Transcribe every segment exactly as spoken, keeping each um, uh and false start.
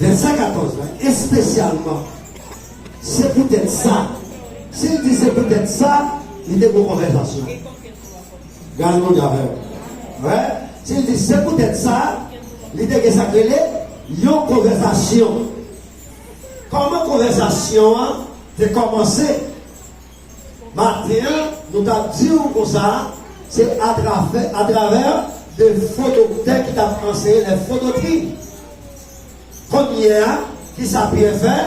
Vèsè katòz la, espesyalman, se poutèt sa. Si l di se poutèt sa, li te gen yon konvèsasyon. Gade moun avè w. Wè? Si l di se poutèt sa, li te gen sa k rele yon konvèsasyon. Kòman konvèsasyon an te kòmanse? Maten an, nou t ap di w konsa, se atravè, atravè de fo doktè ki t ap anseye lè fo doktrin. Kounye a, kisa Pyè fè?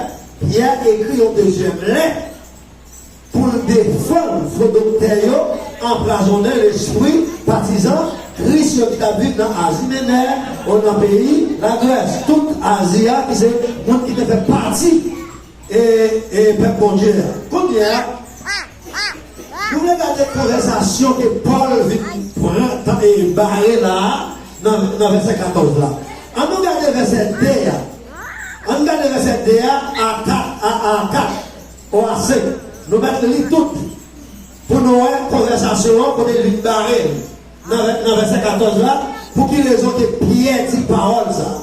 Pyè ekri yon dezyèm lèt pou l defann fo doktè yo, anprazonnen lespri patizan Kris yo ki t ap viv nan Azi Minè, o nan peyi Lagrès, tout Azi a, ki se moun ki te fè pati e, e pèp Bondye a. Kounye a, nou vle gade konvèsasyon ke Pòl vin pran tan e bare la a, nan, nan vèsè katòz la. Ann nou gade vèsè de a. Ann gade vèsè de a a kat, a, a kat, o a senk. Nou mèt li tout pou nou wè konvèsasyon an kote l vin bare l nan, vè- nan vèsè katòz la, pou ki rezon ke Pyè di pawòl sa a.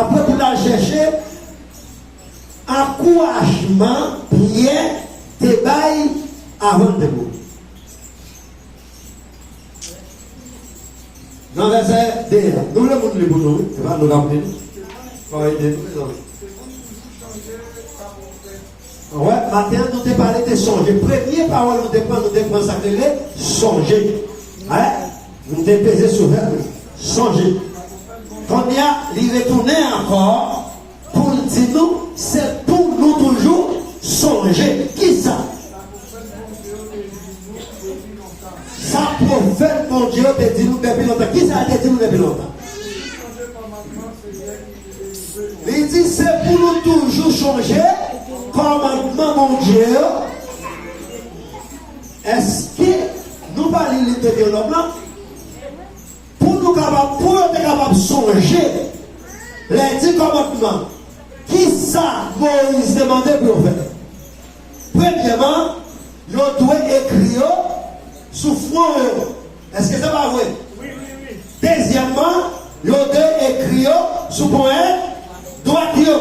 Apre pou n al chèche ankourajman Pyè te bay avan l te mouri. Nan vèsè de a, nou vle moun li pou nou, wi. Se pa nou k ap li, non. Fò ede nou, mezanmi. Wè, maten an, nou te pale de sonje. Premye pawòl nou te pran, nou te pran sa k rele sonje. Wè, nou te peze sou vèb la. Sonje. Kounye a, li retounen ankò pou l di nou, se pou nou toujou sonje. Kisa? Sa pwofèt Bondye yo te di nou depi lontan. Kisa yo te di nou depi lontan? Li di se pou nou toujou sonje kòmandman Bondye yo. Èske nou pa li liv Detewonòm lan? Pou nou kapab, pou yo te kapab sonje lè di kòmandman, kisa Moyiz te mande pou yo fè? Premyèman, yo dwe ekri yo sou fwon yo. Èske se pa vre? Dezyèmman, yo dwe ekri yo sou ponyèt dwat yo.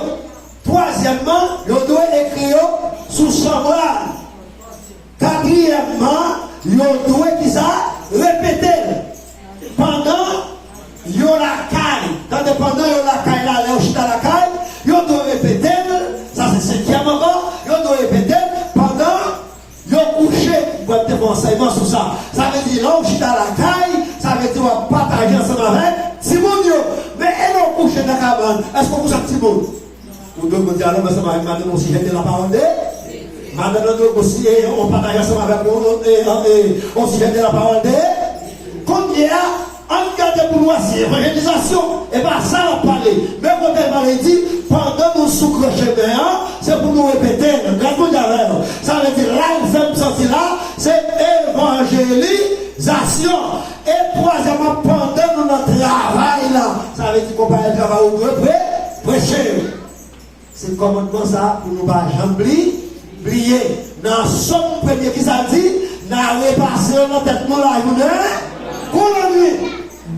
Twazyèmman, yo dwe ekri yo sou chanbral. Katriyèmman, yo dwe kisa? Repete l. Pandan yo lakay, tande, pandan yo lakay la, lè yo chita lakay, yo dwe repete l. Sa se senkyèm ankò, yo dwe repete l pandan yo kouche. Mwen te fè ansèyman sou sa. Sa vle di, lè w chita lakay, sa vle di w ap pataje ansanm avèk timoun yo. Men e lè w kouche nan kabann, èske w kouche ak timoun? Ou dwe konn dyalòg ansanm avèk madanm, on sujet de la parole de. Madanm nan dwe konn si, e, on pataje ansanm avèk ou, e, e, on sujet de la parole de. Kounye a, ann gade pou nou wè si evanjelizasyon, e pa sa l ap pale. Men kote l pale di, pandan nou sou kò chemen an, se pou nou repete l. Gad moun avè l. Sa vle di, la l fè m santi la, se evanjelizasyon. E twazyèmman, pandan nou nan travay la, sa vle di konpayi travay ou dwe pre, preche. Se kòmandman sa a pou nou pa janm bli, bliye. Nan Sòm premye, ki sa l di? N a repase yo nan tèt nou lajounen kou lannwit.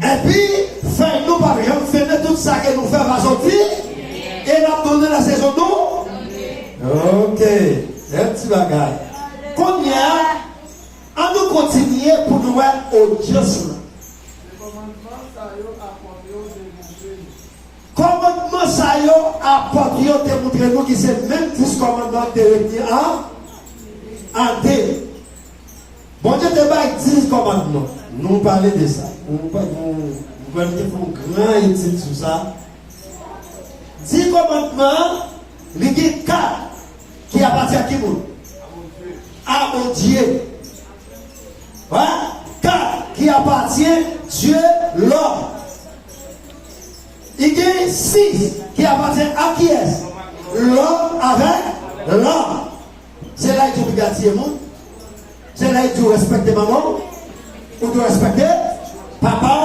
Epi, fèy nou p ap janm fennen, tout sa ke nou fè va soti, e n ap donnen nan sezon nou. Ok, bèl ti bagay. Kounye a, ann nou kontinye pou nou wè odyans lan. Kòmandman sa yo apòt yo demontre nou. Kòmandman sa yo, apòt yo te montre nou ki se menm dis kòmandman ki te retni an, an de. Bondye te bay dis kòmandman. Nou pale de sa. Nou pa, nou, nou pral te fè yon gran etid sou sa. Dis kòmandman, li gen kat ki apatyen a ki moun? A Bondye. Wè? Kat ki apatyen Dye, lòm. Li gen sis ki apatyen a kiyès? Lòm avèk lòm. Se la li di w piga tiye moun. Se la li di w respekte manman w. Ou dwe respekte papa w,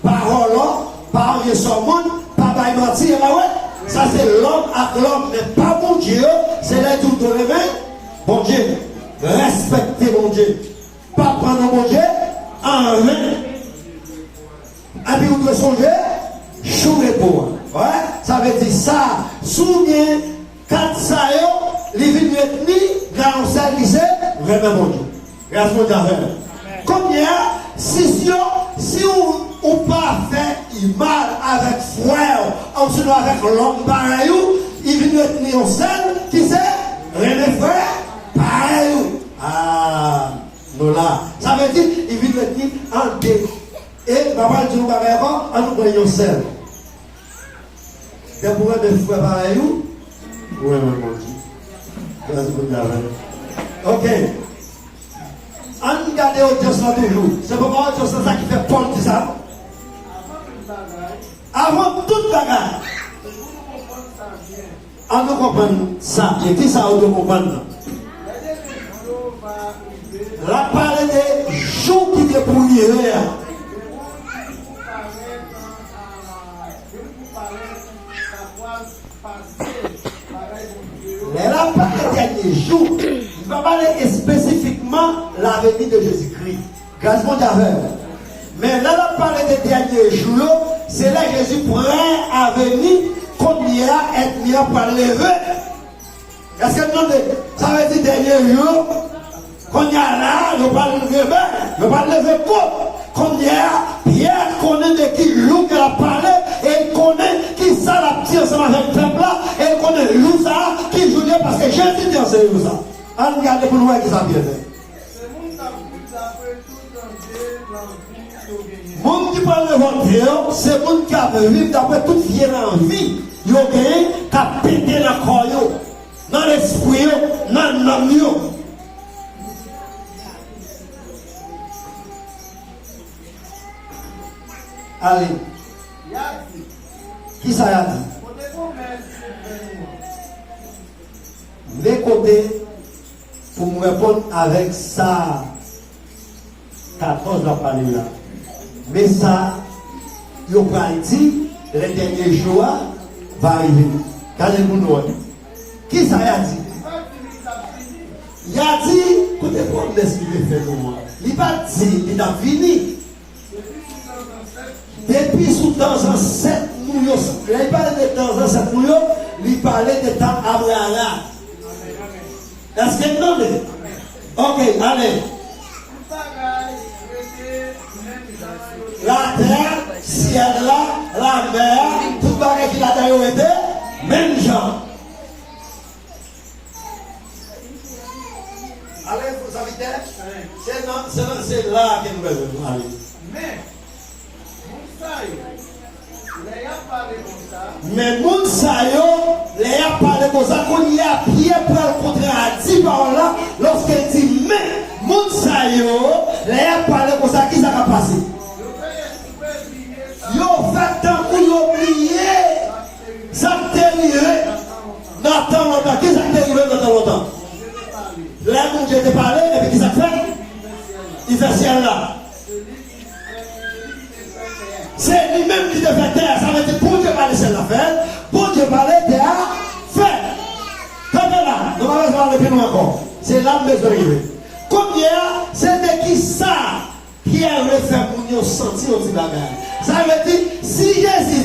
pa vòlò, pa anyen sò moun, pa bay manti, e pa vre? Sa se lòm ak lòm, men pa Bondye yo, se lè di w dwe renmen Bondye, respekte Bondye, pa pran non Bondye anven. Epi ou dwe sonje jou repo a. Wè, sa vle di Si w gen kat sa yo, li vin ret ni nan yon sèl ki se renmen Bondye. Gras Bondye avè w. Kounye a, sis yo, si w, ou pa fè mal avèk frè w, ansinon avèk lòm parèy ou, li vin ret ni yon sèl ki se renmen frè parèy ou. Ah, nou la. Sa vle di, li vin ret ni an de. E m pa pral di yon bagay ankò, ann nou pran yon sèl. Depi w renmen frè parèy ou, ou renmen Bondye. Gras Bondye avè w. Ok. Ann gade odyans lan toujou. Se pa odyans lan sa ki fè Pòl di sa. Avan tout bagay. Ann nou konprann sa byen. Ki sa ou dwe konprann nan? L ap pale de jou ki te pou rive a. Lè l ap pale dènye jou, li pa pale espesifikman laveni de Jezikri. Gras Bondye avè w. Men lè l ap pale de dènye jou yo, se lè Jezi prè a vini, kounye a ènmi an pral leve. Èske n tande? Sa vle di dènye jou yo, kounye a la, yo pral leve, yo pral leve kò. Kounye a, Pyè konnen de ki jou ke l ap pale, e l konnen ki sa l ap di ansanm avèk pèp la, e l konnen jou sa a, ki jou l ye, paske Jezi te anseye yo sa. Ann gade pou n wè ki sa Pyè fè. Se moun k ap viv dapre tout danje lanvi yo genyen. Moun ki pral revòlte yo, se moun k ap viv dapre tout vye lanvi yo genyen, k ap pete nan kò yo, nan lespri yo, nan nanm yo. Ale. Y a di. Ki sa y a di? Kote pwomès yo fè nou an? Men kote pou m reponn avèk sa katòz la pale la. Men sa yo pral di lè dènye jou a va rive. Gade pou nou wè. Ki sa y a di? Y a di, kote pwomès li te fè nou an? Li pa t di li t ap vini. Depi sou tan zansèt nou yo, lè li pale de tan zansèt nou yo, li pale de tan Abraram. Èske n tande? Ok, ale. Latè, syèl la, lamè a, tout bagay ki ladan yo rete menm jan. Ale, fo zavitè, se nan, se nan, se la ke nou bezwen nou ale. Men, moun sa yo, lè y ap pale konsa. Men moun sa yo, lè y ap pale konsa, kounye a, Pyè pral kontradi pawòl la, lòske l di, men, moun sa yo, lè y ap pale konsa, ki sa k ap pase? Yo fè eksprè bliye sa. Yo fè tankou yo bliye sa k te rive nan tan lontan. Ki sa k te rive nan tan lontan? Lè Bondye te pale, epi ki sa k fèt? Li fè syèl la. Se li menm ki te fè tè a. Sa vle di Bondye pale syèl la fè l, Bondye pale tè a fèt. Kanpe la, nou pa bezwen ale pi lwen ankò. Se la m bezwen rive. Kounye a, se de ki sa Pyè vle fè moun yo santi yon ti bagay. Sa vle di, si Jezi